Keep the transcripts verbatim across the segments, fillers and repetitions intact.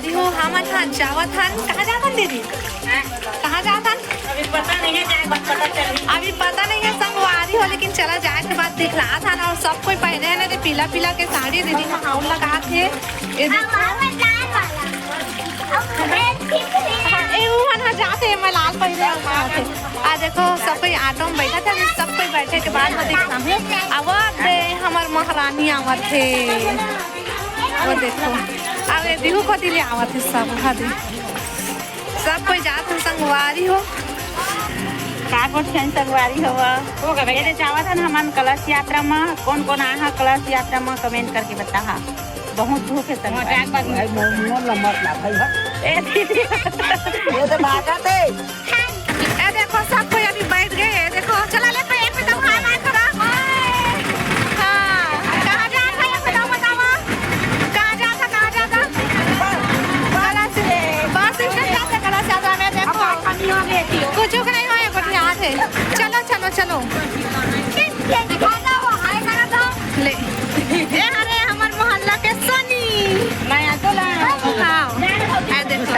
दीदी हो, हमन हा जावत हन। कहाँ जात हन दीदी? कहाँ जात हन? अभी पता नहीं है, जाए बाद पता चलही। अभी पता नहीं है संगवारी हो, लेकिन चला जाए के बाद दिखलात हन। और सब कोई पहने हे ना रे पीला पीला के साड़ी। दीदी मन हाउन लगात हे। ये देखो। हाँ, ए, उ मन हा जात हे, मैं लाल पहिरे हूँ, जात हे। आ देखो, सब कोई ऑटो में बैठा था, सब कोई बैठे के बाद में देखा हूँ। अब वो दे, हमर महारानी आवत हे। वो देखो, अब ये दिहू को दिले आवत हे सब, हा दे। सब कोई जात हे संगवारी हो। का गोठ छन संगवारी हो? हो गए भैया। ये दे जावत हन हमन कलश यात्रा में। कौन कौन आहा कलश यात्रा में, comment करके बताहा। बहुत धूप है संगवारी। मोर नंबर ला भाई, भाई। ए दीदी। ये तो भागत हे। ए देखो, सब कोई अभी बैठ गए। ए देखो, चला ले पे, एक पे तो हाय मार करा। हाँ, कहाँ जात हे, एक पे तो बतावा। कहाँ जात हे, कहाँ जात हे? कलश, बस स्टैंड जात हे, कलश यात्रा में देखो। कुछ नहीं हो, एक बढ़िया है। चलो, चलो, चलो। ले। ए, अरे, हमर मोहल्ला के सोनी। मैं ऑटो ला। हाँ। ए, देखो।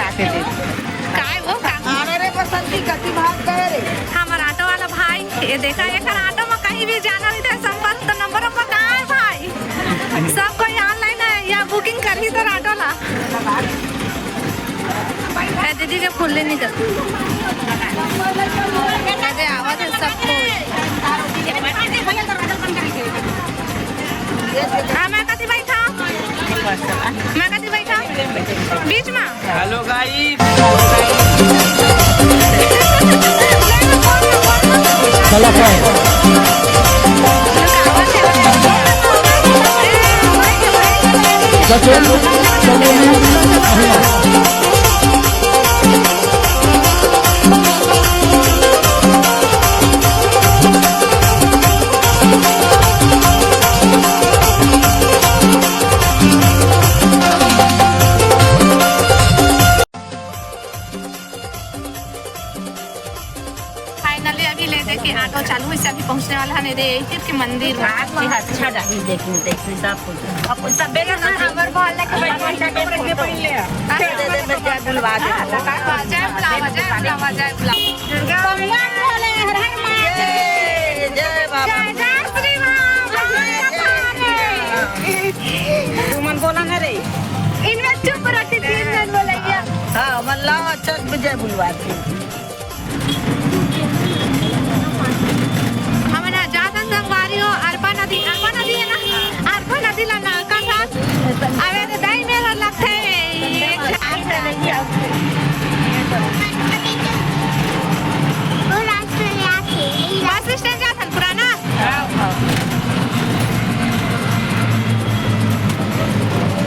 काय वो का? अरे रे, बसंती, कति भाग गए रे? हमर ऑटो वाला भाई, ये देखा, एकर ऑटो में कहीं भी जाना रहिथे, संपर्क तो नंबर पर कहाँ है भाई? सब कोई online है, या booking करही तो ऑटो ला। ए, दीदी के फूल लेनी जब। ए, दे, आवाज है सबको। हाँ, मैं कति बैठा? मैं कति बैठा? बीच में। Hello guys। चला पाए। सचिन, चमेली, अहिया। Finally अभी ले दे के ऑटो चालू होइस, अभी पहुंचने वाला है मेरे यही तीर्थ के मंदिर में। आज के अच्छा जाही, देखी, देखी सब कुछ। अब कुछ सब बेला ना हमर मोहल्ला के बैठे हैं। हाँ, दे दे, मैं जय बुलवा दे। हाँ, जय बुलावा, जय बुलावा, जय बुलावा। भगवान भोले, हर हर महादेव। जय, जय बाबा। जय जय श्री राम। तुमन बोला ना रे। इनमें चुप रखी, तीन जन बोलैया। हाँ, मन लाओ, अच्छा, जय बुलवा दे। हमन ह जाथन संगवारी हो, अरपा नदी, अरपा नदी है ना, अरपा नदी ला नलका था। अबे तो दही मेला लगथे। बस स्टैंड जाथन पुराना।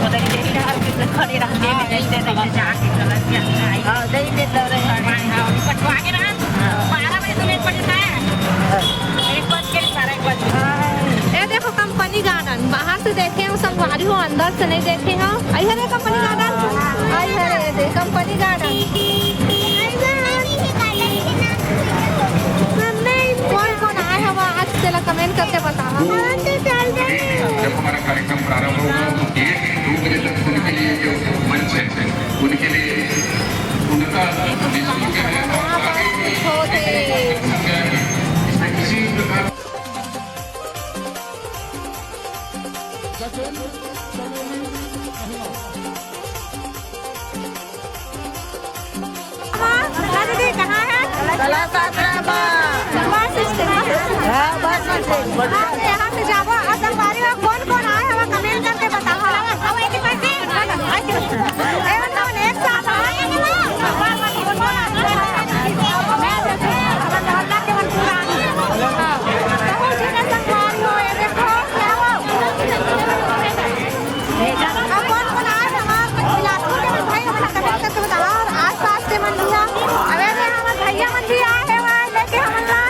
उधर ही यही रहल, कितने खड़े रहते हैं, जैसे तैसे जाके गलत किया। हाँ, दही दे दो रे। हाँ, हाँ, कटवा के रहा। बारह बजे से एक बजे तक। एक बज के, साढ़े एक बज के। ए देखो, कंपनी गार्डन बाहर से देखे हो संगवारी हो, अंदर से नहीं देखे हो। आई हरे कंपनी गार्डन, आई हरे दे कंपनी गार्डन। कौन कौन आए हवा आज, तेला comment करके बतावा। जब हमारा कार्यक्रम प्रारंभ होगा, तो डेढ़ से दो बजे तक उनके लिए जो मंच है, उनके लिए उनका निःशुल्क है। और आगे भी इसमें किसी प्रकार हाँ, दीदी, कहाँ है? कला साथरा बा। Bus stand. हाँ, बस स्टैंड। हाँ, तो यहाँ से जाबो, आतंकवादी में कौन कौन आए, हमें comment करके बताओ। हाँ। एवन कौन एक साथ आए? बहुत जगह संगवारी हो, ये देखो, क्या हुआ? अब कौन कौन आए हमार बिलासपुर के मन भाई, हमन ला comment करके बतावा। और आसपास के मन भी आ, अबे रे, हमर भैया मन भी आए हे, वहाँ लेके हमन ला।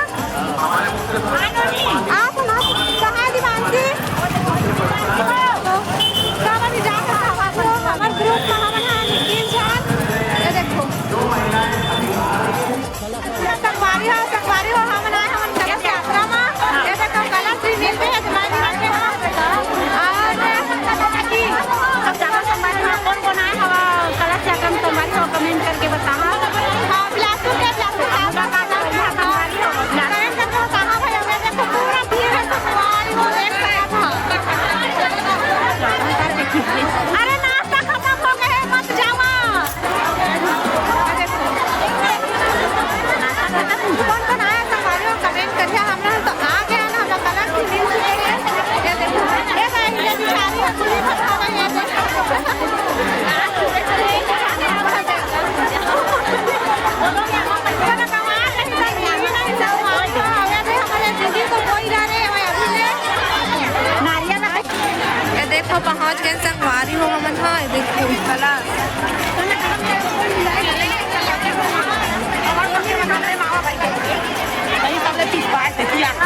आप ना, के संगवारी हो हमन ह, ए देखो।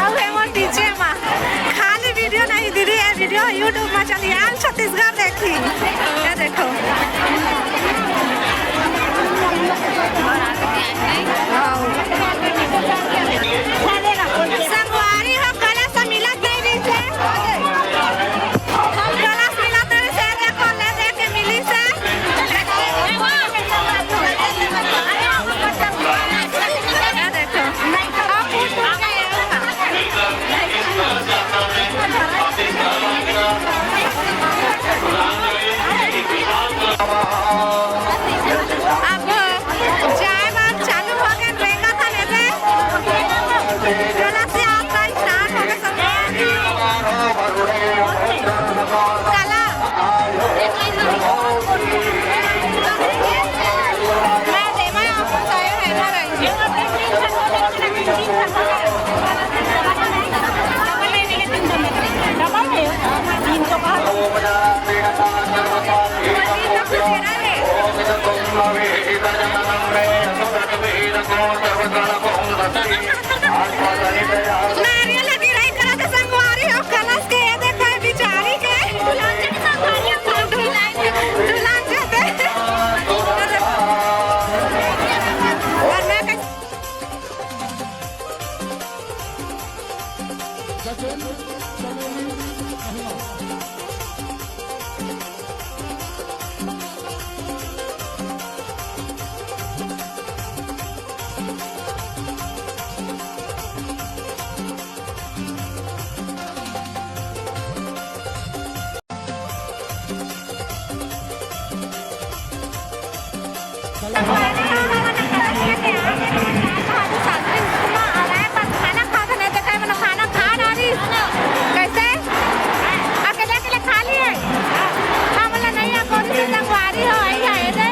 अउ हे मोर पीछे मा खाली video नहीं दीदी, ये video YouTube मा चली, All Chhattisgarh देखही। ये देखो। Wow। संगवारी हो, कलश मिलत नहीं रहिसे। हम कलश मिलत नहीं रहिसे, देखो, ले दे के मिलिसे। ये देखो। अब जाए बर चालू हो गए, रेंगत हन एदे। कलश यात्रा start हो गए सब। कलश। मैं देवा आपको चाहे है ना रही। नारियल गिराई करत हे संगवारी हो, कलश के, ये देखो, ये बिचारी के। दुल्हन जाते। और मैं कैसे खाना खात हन, देखा, हमन खाना खा डारिस। कैसे? अकेले, अकेले खा लिए। हमन ला नहीं, अकोरी से संगवारी हो, आई है, ये दे।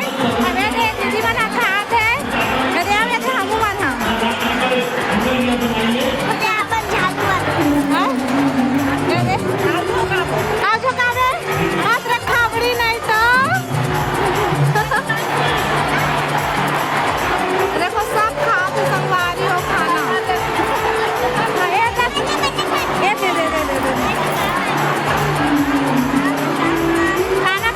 अबे दे, दीदी मन खात हे। अरे, अब ये हमू मन हा। हाँ? ये दे। आओ, झोंकावे। हाथ रखा, बड़ी नहीं तो। देखो, सब खात हे संगवारी हो खाना। ए, दे, दे, दे, दे, दे। खाना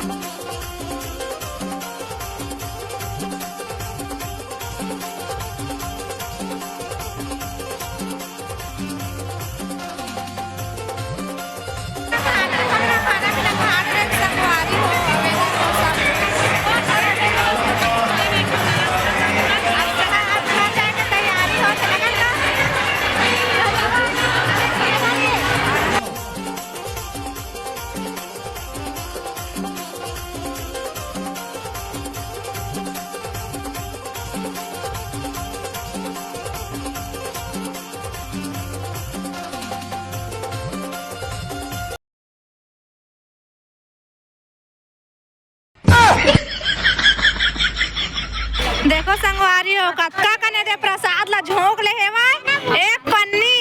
देखो संगवारी हो, कतका कने दे प्रसाद ला झोंक ले हेवय। एक पन्नी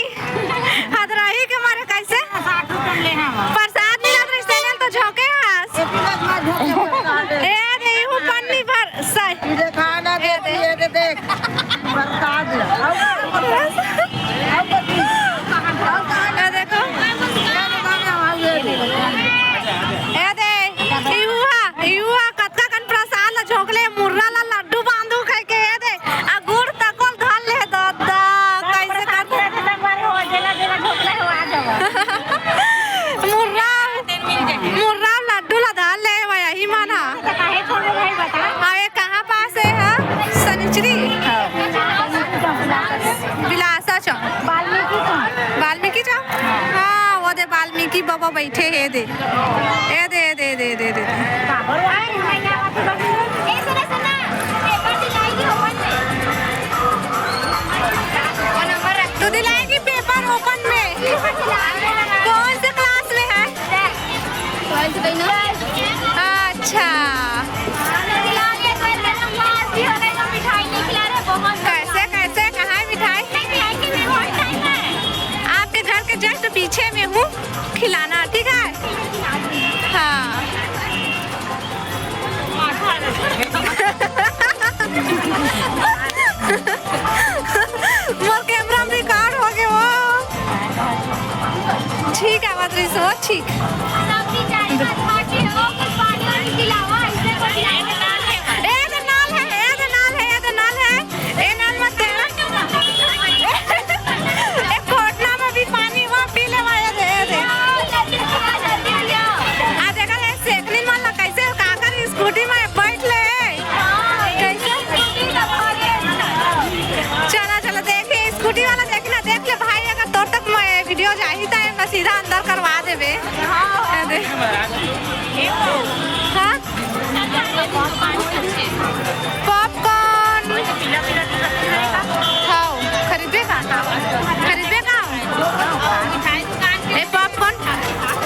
हदरही के मारे कैसे प्रसाद मिलत रहिस, तेने ल तो झोंके हस। ए दे, इहू पन्नी भर सही। ए दे। प्रसाद ला। ए देखो। ए दे, इहू हा, इहू हा, कतका कन प्रसाद ला झोंक ले, मुर्रा ला लड्डू बांधू खाए के, ए दे, आ गुड़ तको ल धर ले, ददा, कैसे कर मुर्रा, मुर्रा लड्डू ला धर ले, वही मन हा। अबे कहाँ पास हे हा? सनिचरी? बिलासा चौक। वाल्मीकि चौक। वाल्मीकि चौक? हाँ, वो दे वाल्मीकि बबा बैठे हे, ए दे। ए दे, ए दे, ए दे, ए दे, ए दे। तू दिलाएगी paper open में? कौन से class में है? अच्छा। कैसे, कैसे, कहाँ है मिठाई? आपके घर के just पीछे में हूँ, खिलाना, ठीक है? हाँ। रात्रि से हो ठीक। ए दे नल हे, ए दे नल हे, ए दे नल हे, ए नल मत देना। ए कोटना में भी पानी हुआ, पी ले भाई, ए दे, ए दे। आ देखा ले, सेकनी मन ला कैसे काकर स्कूटी में बैठ ले। कैसे? चला, चला, देखिए, स्कूटी वाला देखना, देख ले भाई, अगर तोर तक मैं वीडियो जाही त एमा सीधा अंदर करवा देबे। ए दे। हाँ? पॉपकॉर्न। हाँ, खरीदबे का? खरीदबे का? ए पॉपकॉर्न।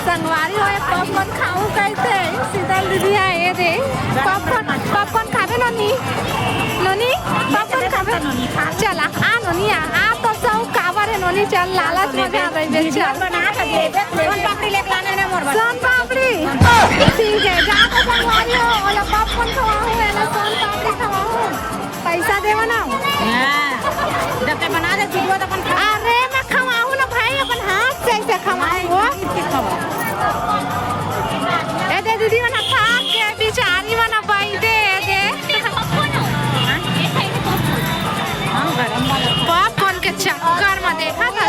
संगवारी हो, ए पॉपकॉर्न खाऊं कहते। शीतल दीदी है, ए दे। पॉपकॉर्न, पॉपकॉर्न खाबे नोनी? नोनी, पॉपकॉर्न खाबे? चला, आ नोनी, आ, आ तो सब काबर है नोनी, चल, लालच में जा रही बे, चल। बना के दे दे, सोन पापड़ी लेके लाना है ना मोर बर। सोन पापड़ी? ठीक है, जा तो संगवारी हो, ओला पॉपकॉर्न खवाहूं, एला सोन पापड़ी खवाहूं। पैसा देवा ना। हाँ, जब ते बना दे, वीडियो तो अपन खा। अरे, मैं खवाहूं ना भाई, अपन हाथ से ऐसे खवाहूं। ए दे दीदी, मन थाक के बिचारी मन बैठे, ए दे। हाँ, गरम वाला। पॉपकॉर्न के चक्कर में देखा था।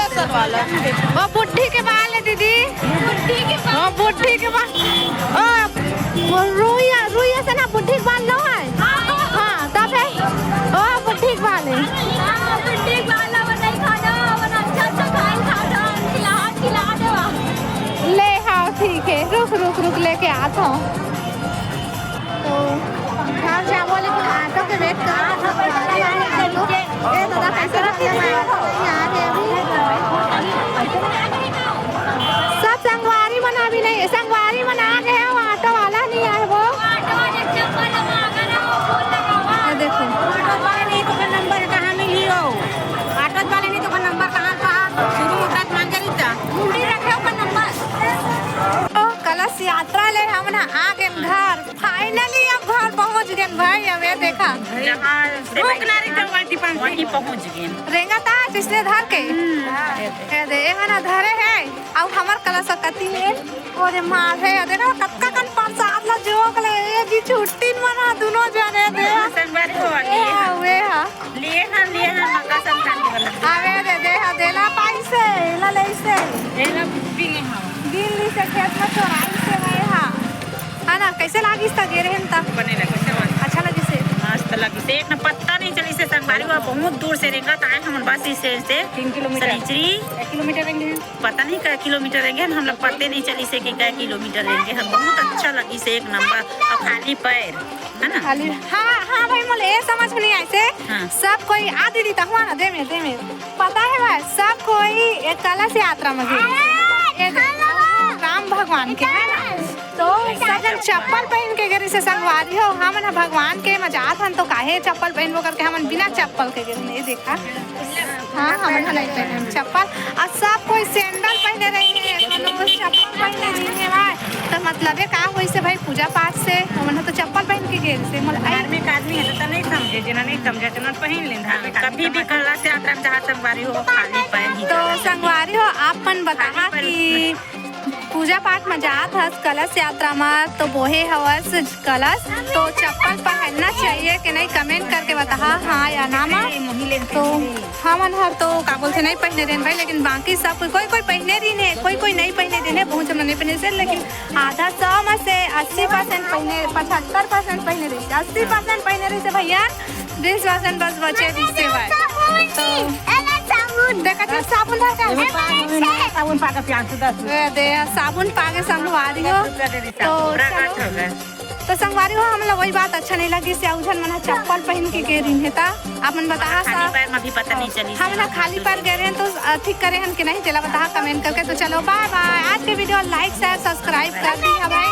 वो बुढ़ी के बाल है दीदी। बुढ़ी के बाल। वो बुढ़ी के बाल। ओ, वो रुइया, रुइया से ना बुढ़ी के बाल लो है। हाँ, तब है। ओ, बुढ़ी के बाल है। हाँ, बुढ़ी के बाल है, वो नहीं खाना, वो अच्छा अच्छा खाए, खा, खा, खिला, खिला देवा। ले, हाँ, ठीक है, रुक, रुक, रुक, लेके आता हूँ। तो घर जाबो, लेकिन ऑटो के वेट करत हन। ए दादा, कैसे रखे हैं? यहाँ पे अभी सब संगवारी मन अभी नहीं, संगवारी मन आ गए हो, ऑटो वाला नहीं आए वो। ये देखो। ऑटो वाले नहीं तो फिर नंबर कहाँ मिली हो? ऑटो वाले नहीं तो फिर नंबर कहाँ, कहाँ शुरू होता है, मान के नहीं था। मुंडी रखे हो का नंबर? ओ, कलश यात्रा ले हमन ह आ गेन घर। Finally अब घर पहुंच गेन भाई। अब ये देखा, जहाँ से भूख ना रही तो वहीं पहुंच वहीं पहुंच गेन। रेंगत आ जिसने धर के। ए दे, ए हना धरे है। अब हमर कलश कति है। ओरे मार है, देखा कतका कन प्रसाद ला जोक ले। ए जी छुट्टी मन ह दुनो जने दे। संगवारी हो ए हा, वे हा। लिए हन, लिए हन, मकर संक्रांति वाला। अबे दे, दे हा, देला पाइसे, एला लेइसे। एला भी नहीं हवा। गिन लीसे खेत में चोराइसे भाई हा। है ना, कैसे लागिस त गे रहेन त? बने लगे, अच्छा लगे। अच्छा लगिसे। मस्त लगिसे। एक न पता नहीं चलिसे संगवारी हो, बहुत दूर से रेंगत आए हमन बस इसे से। तीन किलोमीटर। सनिचरी। एक किलोमीटर रेंगे। पता नहीं कै किलोमीटर रेंगे, हम लोग पते नहीं चलिसे कि कै किलोमीटर रेंगे। हम बहुत अच्छा लगिसे, एक नंबर। और खाली पैर। है ना? खाली, हाँ, हाँ भाई, मोला ये समझ में नहीं आइसे। हाँ। सब कोई, आ दीदी, तहुआ ना, दे में, दे में। पता है भाई, सब कोई एक कलश यात्रा में गे। ये दे, राम भगवान के, है ना? तो सब जन चप्पल पहन के गे रहिसे संगवारी हो, हमन ह भगवान के म जात हन, तो काहे चप्पल पहनबो करके हमन बिना चप्पल के गे रहिन। ये देखा, हाँ, हमन ह नहीं पहने चप्पल। अउ सब कोई सैंडल पहने रहिन हे, कोनो चप्पल पहने रहिन हे भाई। त मतलब ये का होइसे भाई, पूजा पाठ से हमन ह तो चप्पल पहन के गे रहिसे। मोला आई धार्मिक आदमी है तो, तो नहीं समझे, जेना नहीं समझे, तेना पहन लेन धार्मिक आदमी कभी भी समझ। कलश यात्रा में जहाँ संगवारी हो, खाली पैर ही तो जाना चाहिए। संगवारी हो, आप मन बताहा खाली पैर कि पूजा पाठ में जात हस कलश यात्रा में, तो बोहे हवस कलश, तो चप्पल पहनना चाहिए कि नहीं, comment करके बताहा, हाँ या ना मा। तो हमन हर तो का बोलथे, नहीं पहने रहेन भाई, लेकिन बाकी सब कोई, कोई, कोई पहने रहिन हे, कोई, कोई नहीं पहने रहिन हे, बहुत जन नहीं पहने से, लेकिन आधा सौ में से अस्सी percent पहने, पचहत्तर percent पहने रहिसे, अस्सी percent पहने रहिसे भैया, बीस percent बस बचे रहिसे भाई। तो देखा तो साबुन धर के। साबुन पा के प्यास दस। ए दे, साबुन पा के संगवारी हो। तो चलो। तो संगवारी हो, हमला वही बात अच्छा नहीं लगिस, अउ झन मन ह चप्पल पहन के गे रहिन हे, त आप मन बताहा खाली सा। पैर में भी पता नहीं चलिस। हमन ह खाली पैर गे रहेन, तो अ, ठीक करे हन कि नहीं, तेला बताहा comment करके। तो चलो, bye bye। आज के video like, share, subscribe कर दी हवे।